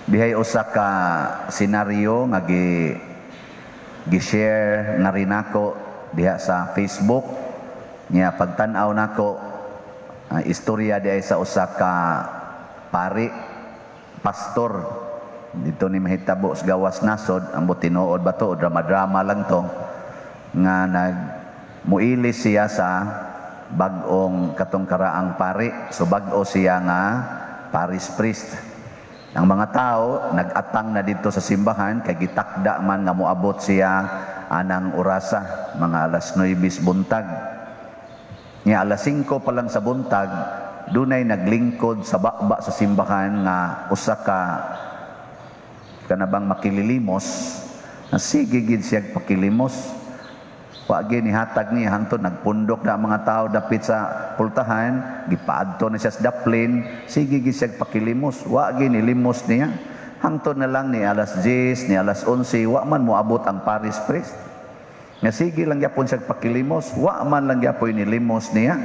Dihay usa ka senaryo nga gi-share na rin nako diha sa Facebook niya. Pagtan-aw nako, istorya dihay sa usa ka pari, pastor dito ni mahitabo sa gawas nasod. Ambot tinuod ba to o drama-drama lang to, nga nag muilis siya sa bag-ong katong karaang pari. So bag-o siya nga parish priest. Ang mga tao nag-atang na dito sa simbahan kay gitakda man nga moabot siya anang orasa, mga alas 9 buntag. Nya alas 5 pa lang sa buntag, dunay naglingkod sa baba sa simbahan nga usa ka kanabang makililimos na sige gid siya pakilimos. Wa gyud nihatag niya hangtod nagpundok na ang mga tao dapit sa pultahan, gipaadto na siya sa daplin, sige gid siya pakilimos. Wa gyud nilimos niya. Hangtod na lang ni alas 10, ni alas 11, wa man moabot ang parish priest. Nga sige lang gyapon siya pakilimos, wa man lang gyapoy nilimos niya.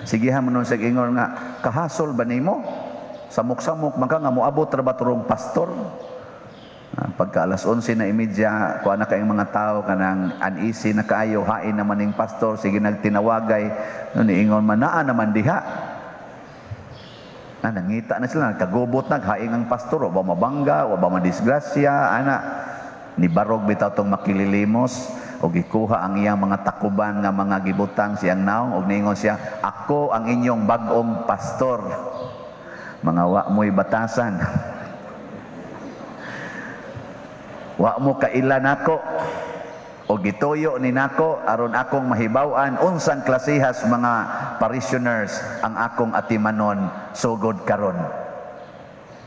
Sige man nun siya ingon nga, "Kahasol ba nimo? Samok-samok man ka nga moabot ra ba turong pastor?" Pagka alas 11 na imedya, kuha na kayong mga tao, kanang uneasy na kaayo, hain naman ning pastor, sige nagtinawagay, no, niingon man, "Naa naman diha." Na, nangita na sila, nagkagubot na, haing ang pastor, wa ba mabangga, wa ba madisgrasya, ana. Nibarog bitaw tong makililimos, o gikuha ang iyang mga takuban nga mga gibutang siyang naong, og niingon siya, "Ako ang inyong bag-ong pastor. Mga wa mo'y batasan. Wa mo kaila nako o gituyo ni nako aron akong mahibaw-an unsang klasehas mga parishioners ang akong atimanon sugod karon.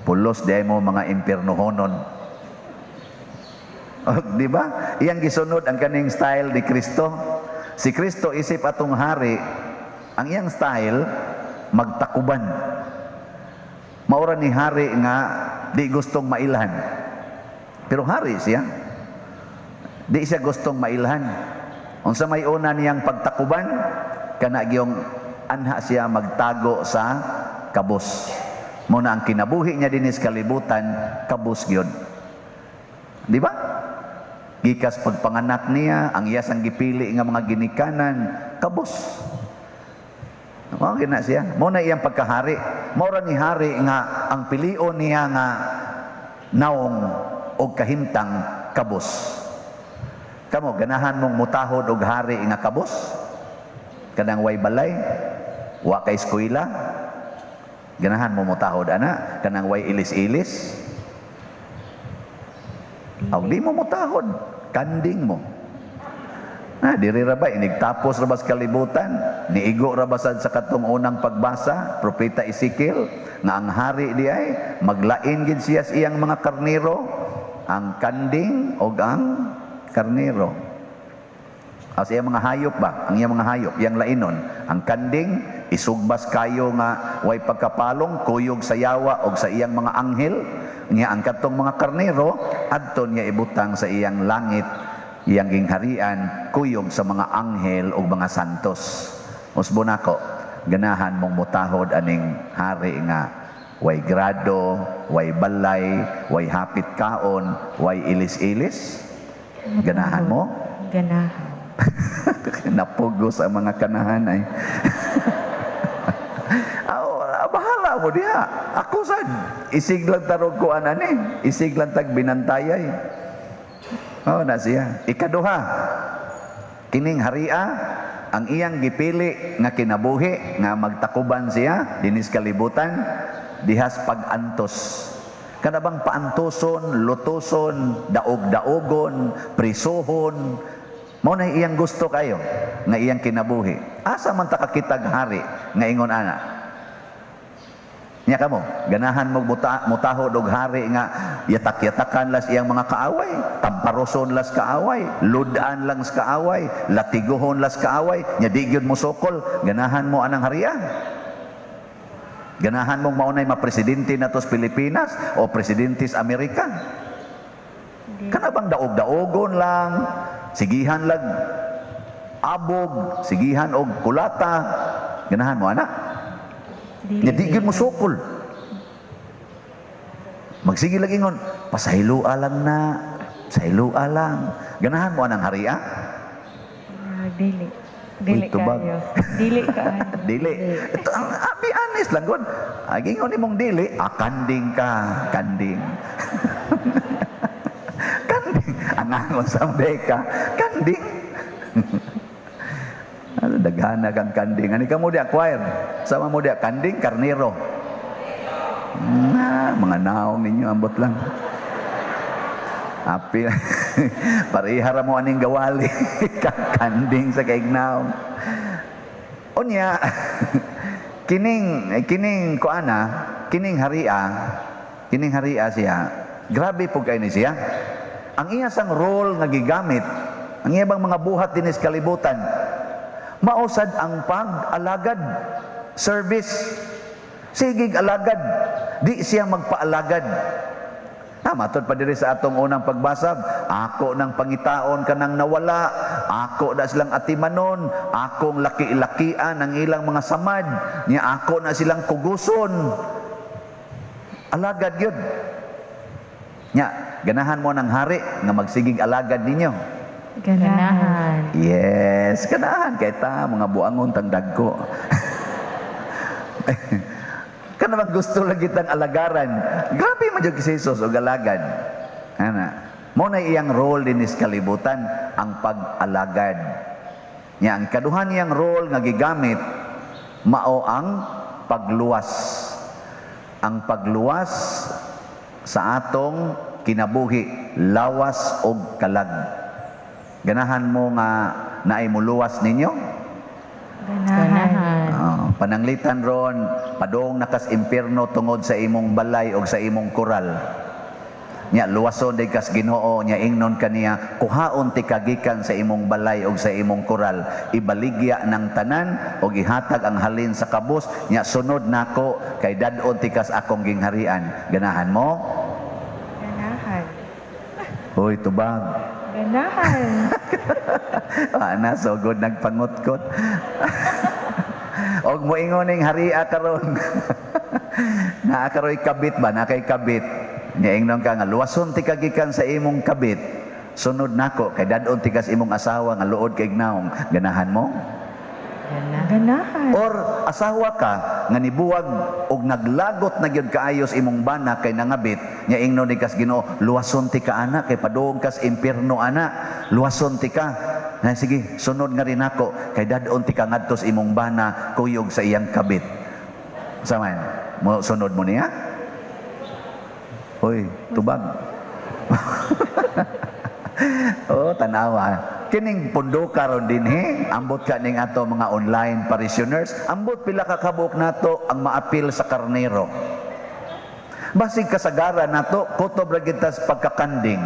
Pulos di mo mga impiernohonon." O, di ba? Iyang gisunod ang kaning style ni Kristo. Si Kristo isip atong hari, ang iyang style magtakuban. Maura ni hari nga di gustong mailhan. Pero hari siya. Di siya gustong mailhan. Unsa may una niyang pagtakuban, kana gyung anha siya magtago sa kabus. Mao na ang kinabuhi niya dinhi sa kalibutan, kabus gyud. Di ba? Gikas pagpanganak niya, ang iyas ang gipili nga mga ginikanan, kabus. Mao gina siya. Mao na iyang pagkahari. Mao ra ni hari nga ang pilion niya nga naong og kahimtang kabus. Kamo, ganahan mong mutahod og hari nga kabus? Kanang way balay, wa kay eskwela? Ganahan mo mutahod ana kanang way ilis-ilis? Aw, di mo mutahod, kanding mo. Na, diri ra ba inigtapos ra ba sa kalibutan? Niigo ra ba sad sa katong unang pagbasa, Propeta Ezekiel, nga ang hari di ay maglain gid siya sa iyang mga karnero, ang kanding og ang karnero. Sa iyang mga hayop ba? Ang iyang mga hayop, iyang lainon. Ang kanding, isugbas kayo nga way pagkapalong, kuyog sa yawa og sa iyang mga anghel. Nya ang katong mga karnero, adto niya ibutang sa iyang langit, iyang gingharian, kuyog sa mga anghel ug mga santos. Usbo nako, ganahan mong mutahod aning hari nga way grado, way balay, way hapit kaon, way ilis-ilis? Ganahan mo? Ganahan. Napugos ang mga kanahan ay. Aw, bahala mo diha. Ako sad, isig lang tarog ko anani, isig lang tag binantayay. Oh, na siya. Ikaduha, kining haria, ang iyang gipili nga kinabuhi nga magtakuban siya dinis kalibutan dihas pag-antos. Kana bang paantoson, lutoson, daog-daogon, prisuhon, mao na iyang gusto kayo nga iyang kinabuhi. Asa man ta kakitag hari nga ingon ana? Nya kamo, ganahan mo mutahod og hari nga yatak-yatakan las iyang mga kaaway, tamparoson las kaaway, ludan lang sa kaaway, latiguhon las kaaway, nya di gyud mo sukol, ganahan mo anang haria? Ganahan mong maunay mapresidente nato sa Pilipinas o presidente sa Amerika? Kana bang daog-daogon lang, sigihan lang abog, sigihan og kulata, ganahan mo ana? Dili. Nya di gyud mo sukol. Magsige lang ingon, pasayloa lang na, pasayloa lang. Ganahan mo anang haria? Ah, dili. Dili Uy, tubag. kayo. Dili kaayo. Dili. Ito, ang be honest lang gud. Ay, ingon nimong dili, ah, kanding ka, kanding. Kanding. Ang angon sa beka, kanding. Ano, daghana kang kanding. Ani ka mo diya, choir. Sama mo diya, kanding, karnero. Na, mga naong ninyo, ambot lang. Api, parihara mo aning gawali. Kanding sa kaignaw. Unya, kining kining kuana, kining haria siya. Grabe po kay ni siya. Ang iya sang role nga gigamit, ang iya bang mga buhat dinis kalibutan, mausad ang pag-alagad, service. Sigig alagad, di siya magpaalagad. Na, matod pa diri sa atong unang pagbasab, ako nang pangitaon kanang nawala, ako na silang atimanon, akong laki-lakian ang ilang mga samad, niya ako na silang kuguson. Alagad yun. Nya, ganahan mo ng hari nga magsigig alagad ninyo. Ganahan. Yes, ganahan kay ta mga buangon tang dagko. Kana bang gusto lang kitang alagaran. Grabe man jud si Jesus og alagad. Ana. Mo na iyang role dinis kalibutan ang pag-alagad. Nya ang kaduhan niyang role nga gigamit mao ang pagluwas. Ang pagluwas sa atong kinabuhi, lawas og kalag. Ganahan mo nga naay muluwas ninyo? Ganahan. Oh, pananglitan ron, padong nakas impierno tungod sa imong balay og sa imong koral. Nya luwason day kas Ginoo, nya ingnon kaniya, kuhaon ti kagikan sa imong balay og sa imong koral, ibaligya ng tanan og ihatag ang halin sa kabus, nya sunod nako kay dad-on ti kas akong gingharian. Ganahan mo? Ganahan. Hoy, tubag. Ganahan. Ana, so good nagpangutkot. Og moingon ning haria karon. Naa karoy kabit ba? Naa kay kabit. Nya ingnon ka nga luwason ti kagikan sa imong kabit. Sunod nako kay dad-on ti kas imong asawa nga luod kay naong. Ganahan mo? Ganahan. Or asawa ka nga nibuwag og naglagot na gyud kaayos imong bana kay nangabit, nya ingnon ni kas Ginoo, luwason ti ka ana kay padung kas impierno ana, luwason ti ka. Na sige, sunod nga rin ako kay dad-on ti ka ngadto sa imong bana kuyog sa iyang kabit. Saman, mo sunod mo niya? Hoy, tubag. Oh, tanawa. Kining pundoka ron dinhi, ambot ka ning ato mga online parishioners, ambot pila ka kabuok nato ang maapil sa karnero. Basig kasagaran nato, kutob ra gid tas pagkakanding.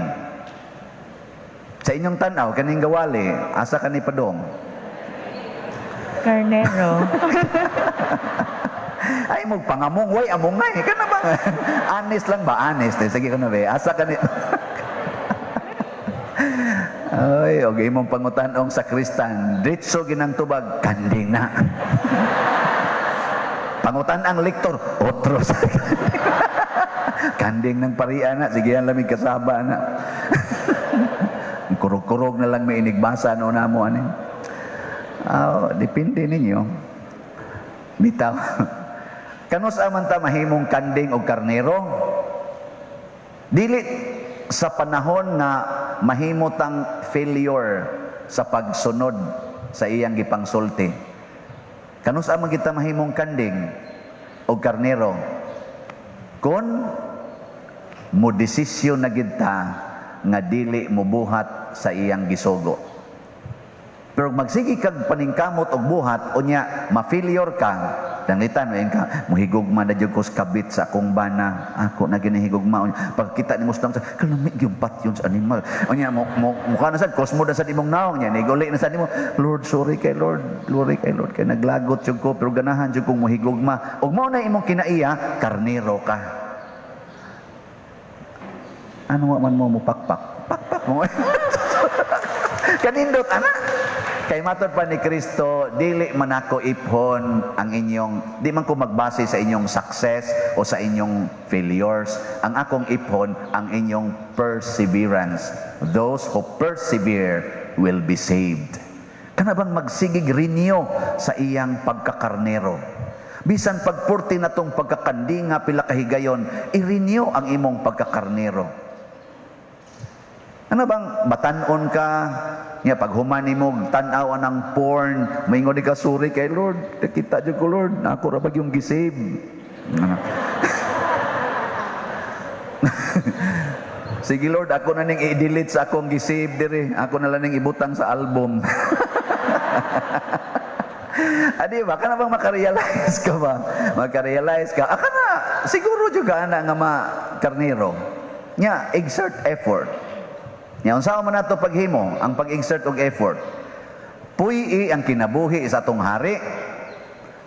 Sa inyong tanaw, kaning gawali, asa ka ni padong? Karnero. Ay, mo pangamong, way, amongay. Kana ba? Honest lang ba? Honest. Eh. Sige ka na ba? Asa ka ni... Ay, og imong pangutan-ong sakristan, diretso ginang tubag, kanding na. Pangutan ang lektor, otro sa kanding ng parian na. Sige yan lamig kasaba na. Kurog-kurog na lang may inigbasa no na mo ani. Ah, depende ninyo. Bitaw. Kanus aman ta mahimong kanding og karnero? Dili sa panahon nga mahimo tang failure sa pagsunod sa iyang gipangsulti. Kanus aman kita mahimong kanding og karnero? Kung mo desisyon na gid ta nga dili mobuhat sa iyang gisugo. Pero magsige kag paningkamot og buhat, unya ma-failure ka, danglitan mo ka, muhigugma na jud ko sa kabit sa akong bana, ako na ginahigugma. Unya, pagkita nimo sa kalami yung patyon sa animal. Unya mo, mo mukha na sad kosmo na sad imong naong nya, niguli na sad nimo, Lord, sorry kay Lord, sorry kay Lord kay naglagot jud ko pero ganahan jud kong muhigugma. Ug mao na imong kinaiya, karnero ka. Ano wa man mo mupakpak? Pakpak mo. Kanindot ana. Kay matod pa ni Kristo, dili man ako iphon ang inyong, di man ko magbase sa inyong success o sa inyong failures. Ang akong iphon, ang inyong perseverance. Those who persevere will be saved. Kana bang magsigig renew sa iyang pagkakarnero? Bisan pagpurti na tong pagkakandinga pila kahigayon, i-renew ang imong pagkakarnero. Ano bang batanon ka nya pag human nimo tan-aw anang porn, maingon di ka, "Sorry kay Lord, nakita jud ko, Lord, na ako ra ba yung gisave?" Ano? "Sige Lord, ako na ning i-delete sa akong gisave diri. Ako na lang ning ibutang sa album." Adi ba? Kana bang makarealize ka ba? Makarealize ka. Ah, kana, siguro juga ana nga ma karnero. Nya, exert effort. Nya, unsa man nato paghimo ang pag-exert og effort? Puy-i ang kinabuhi sa atong hari,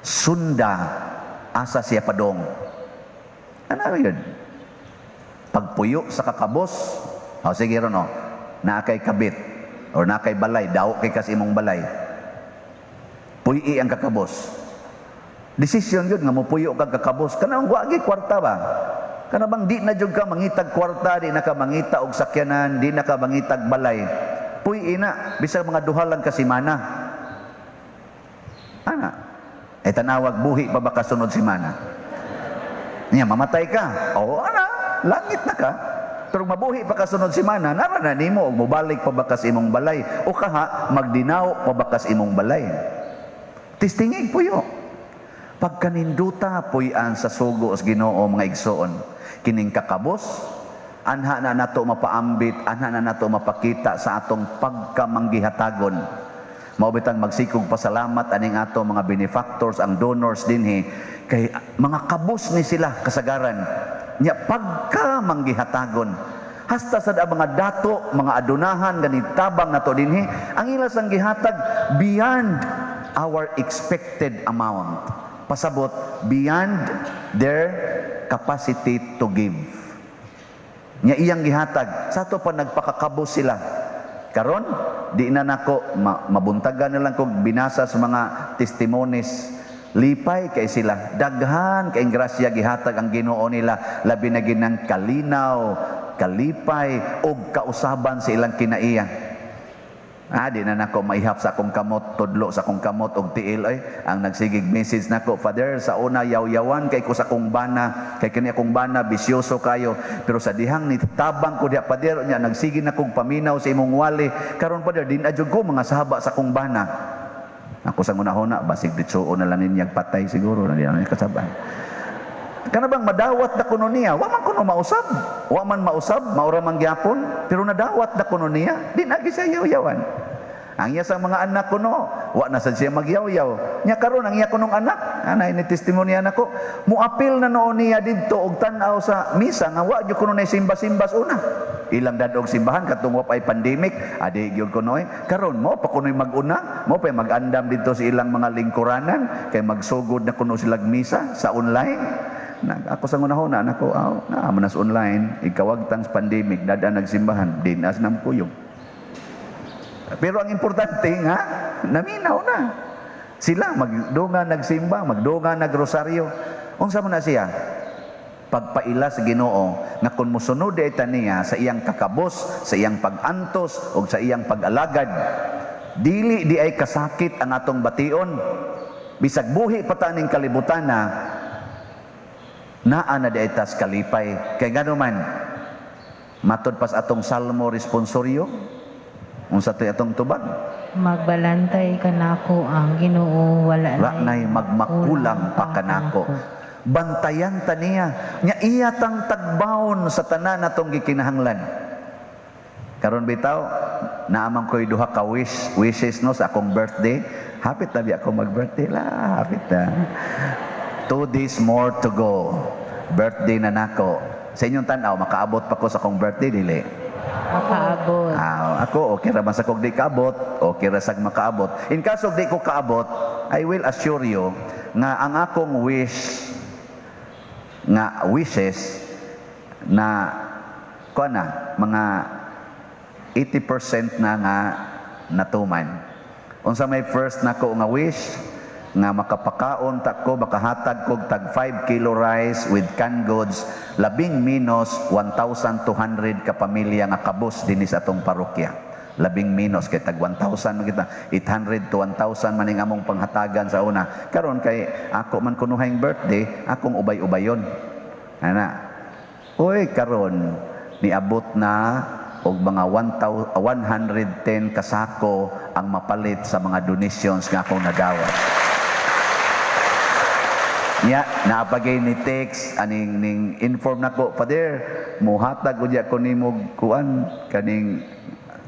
sunda asa siya padong. Ano yun? Pagpuyo sa kakabos, o sige ron, no, naa kay kabit, or naa kay balay, daw kay kas imong balay. Puy-i ang kakabos. Desisyon yun nga mopuyo kag kakabos. Kanang wagi kwarta ba? Kana bang di na jud ka mangitag kwarta, di na ka mangita og sakyanan, di na ka mangitag balay. Puy-i na, bisag mga duha lang ka semana. Ana. Eh tanawag buhi pa ba kasunod semana? Niya mamatay ka. Oo, ana, langit na ka. Pero mabuhi pa kasunod semana, nara na nimo og mobalik pa ba kas imong balay o kaha magdinaw pa ba kas imong balay. Testingig puyo. Pagkaninduta puy-an sa sugo sa Ginoo, mga igsoon. Kining kakabos, anha na nato mapaambit, anha na nato mapakita sa atong pagkamanggihatagon. Mao bitang magsikog pasalamat aning ato mga benefactors, ang donors dinhi kay mga kabos ni sila kasagaran. Nya pagka manggihatagon hasta sa mga dato, mga adunahan gani tabang nato dinhi, ang ila sang gihatag beyond our expected amount. Pasabot, beyond their capacity to give. Nya iyang gihatag, sa ato pa nagpakakabos sila. Karon, di na nako mabuntagan na lang kog binasa sa mga testimonies. Lipay kay sila. Daghan kay grasya gihatag ang Ginoo nila, labi na ginang kalinaw, kalipay ug kausaban sa ilang kinaiya. Ah, di na nako maihap sa akong kamot, tudlo sa akong kamot og tiil ay. Ang nagsigig message nako, "Father, sa una yaw-yawan kay ko sa akong bana, kay kani akong bana bisyoso kayo. Pero sa dihang ni tabang ko diha, Father, nya nagsige na kog paminaw sa imong wali. Karon, Father, di na jud ko mga saba sa akong bana." Ako sa hunahuna, basig ditsuo na lang ninyag patay siguro, na di na niya kasaban. Kana bang madawat na kuno niya, wa man kuno mausab. Wa man mausab, maura man gyapon, pero nadawat na kuno niya, di na gyud siya yaw-yawan. Ang iya sa mga anak kuno, wa na sad siya magyaw-yaw. Nya karon ang iya kunong anak, ana ini testimonya nako, muapil na noon niya didto og tan-aw sa misa nga wa gyud kuno nay simba-simbas una. Ilang dadog simbahan katong wa pay pandemic, adi gyud kuno eh. Karon mo pa kuno'y mag-una, mo pa mag-andam didto sa ilang mga lingkuranan kay magsugod na kuno silag misa sa online. Nag, ako sa ngunahuna, nako, aw, naa man nas online, ikawagtang sa pandemic, dada nagsimbahan, di nas nam kuyog. Pero ang importante nga, naminaw na. Sila, magdunga nagsimba, magdunga nagrosaryo. Unsa man na siya? Pagpaila sa Ginoo nga kung mosunod ay niya sa iyang kakabos, sa iyang pag-antos o sa iyang pag-alagad, dili di ay kasakit ang atong bation. Bisag buhi pa ta ning kalibutan na, naa na di ay tas kalipay. Kay ngano man, matod pas atong Salmo responsorio, unsa to'y atong tubag? Magbalantay kanako ang Ginoo, wala Wa nay magmakulang pa kanako. Bantayan ta niya. Nya iya tang tagbawon sa tanan natong gikinahanglan. Karon bitaw, naamang ko'y duha ka wishes no sa akong birthday. Hapit na biya ako mag-birthday la, hapit na. 2 days more to go. Birthday na nako. Sa inyong tanaw, makaabot pa ko sa akong birthday, dili? Makaabot. Ah, ako, okay ra man sa kog di kaabot, okay ra sag makaabot. In kaso di ko kaabot, I will assure you nga ang akong wish nga wishes na kuan na mga 80% na nga natuman. Unsa may first nako nga wish? Nga makapakaon ta ko, makahatag kog tag 5 kilo rice with canned goods, labing minus 1,200 ka pamilya nga kabus dinhi sa atong parokya. Labing minus kay tag 1,000 man kita, 800 to 1,000 man ning among panghatagan sa una. Karon kay ako man kunuhang birthday, akong ubay-ubayon. Ana. Uy, karon niabot na og mga 110 kasako ang mapalit sa mga donations nga akong nadawat. Nya, naapagay ni text aning ning inform nako, "Father, muhatag udya ko nimo kuan kaning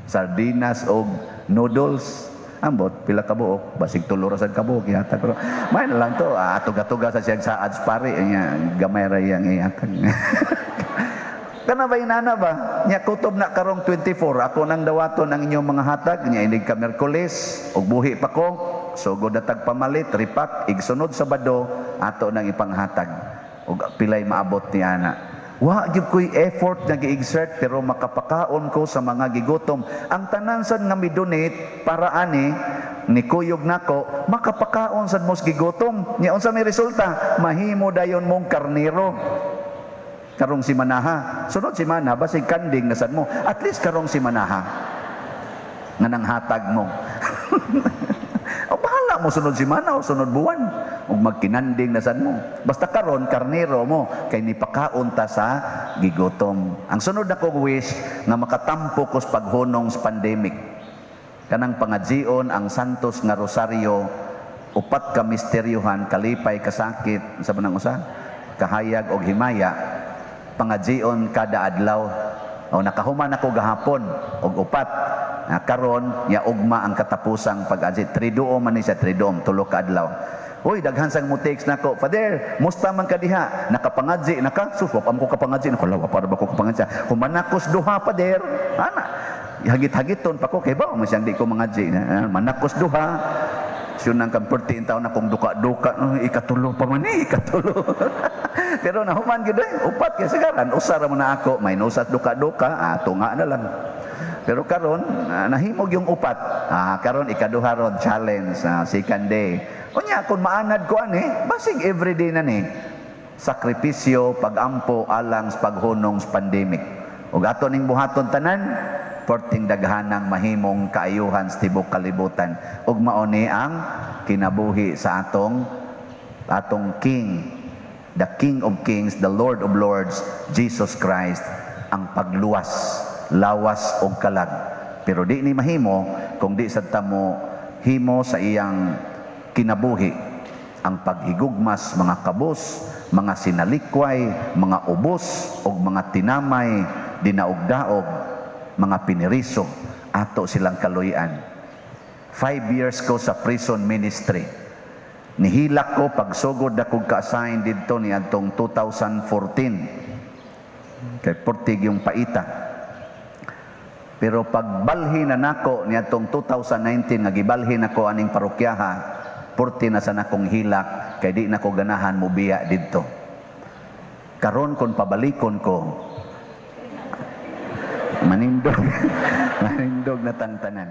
sardinas og noodles." Ambot pila ka buok, basig tulo ra sad ka buok ihatag ko. May na lang to, tuga-tuga sa siyang saad pare nya, gamay ra iyang ihatag. Kana ba inana ba? Nya kutob na karong 24, ako nang dawaton ang inyong mga hatag, nya inig ka Merkules, ug buhi pa ko, sugod na tag pamalit, repack, igsunod Sabado, ato nang ipanghatag. Ug pilay maabot ni ana. Wa gyud ko'y effort nga gi-exert pero makapakaon ko sa mga gigutom. Ang tanan sad nga mi-donate para ani ni kuyog nako, makapakaon sad mos gigutom. Nya unsa may resulta? Mahimo dayon mong karnero karong simanaha. Sunod simana, basig kanding na sad mo. At least karong simanaha nga nanghatag mo. O bahala mo sunod simana o sunod buwan. Ug magkinanding na sad mo. Basta karon karnero mo kay nipakaon ta sa gigutom. Ang sunod na kong wish nga makatampo ko sa paghunong sa pandemic. Kanang pangadzion ang Santos nga Rosaryo, upat ka misteryohan, kalipay, kasakit, sa manang usa, kahayag og himaya, pangadzion kada adlaw. O nakahuman ako gahapon og upat. Na karon ya ugma ang katapusang pag-adzi. Triduom man ni siya, triduom, tulo ka adlaw. Uy, daghan sang mo text nako, "Father, musta man ka diha? Nakapangadzi naka?" Sus, wa pa ko kapangadzi. Nako, lawa para ba ko kapangadzi? Human ako duha, Father. Ana. Hagit-hagiton pa ko kay ba mo siyang di ko mangadzi. Manakos duha. Siyon nang kam 14 taon akong duka-duka, no, ikatulo pa man eh, ikatulo. Pero nahuman gyud eh, upat kay sigaran, usa ra man na ako, may nusat duka-duka, tunga na lang. Pero karon nahimog yung upat. Karon ikaduha ron challenge, second day. Unya kung maanad ko ani, basig everyday na ni. Sakripisyo, pagampo alang sa paghunong sa pandemic. Ug ato ning buhaton tanan, perting daghanang mahimong kaayuhan sa tibok kalibutan. Ug mao ni ang kinabuhi sa atong King, the King of Kings, the Lord of Lords, Jesus Christ, ang pagluwas, lawas og kalag. Pero di ni mahimo kung di sad ta mo himo sa iyang kinabuhi ang paghigugmas mga kabus, mga sinalikway, mga ubos ug mga tinamay, dinaog-daog, mga piniriso, ato silang kaluyan. 5 years ko sa prison ministry. Nihilak ko pagsugod ako ka-assign didto ni adtong 2014. Kay portig yung paita. Pero pagbalhin na nako ni adtong 2019 nga gibalhin nako aning parokyaha, porti na sa nakong hilak kay di nako ganahan mobiya didto. Karon kon pabalikon ko, manindog, manindog na tang tanan.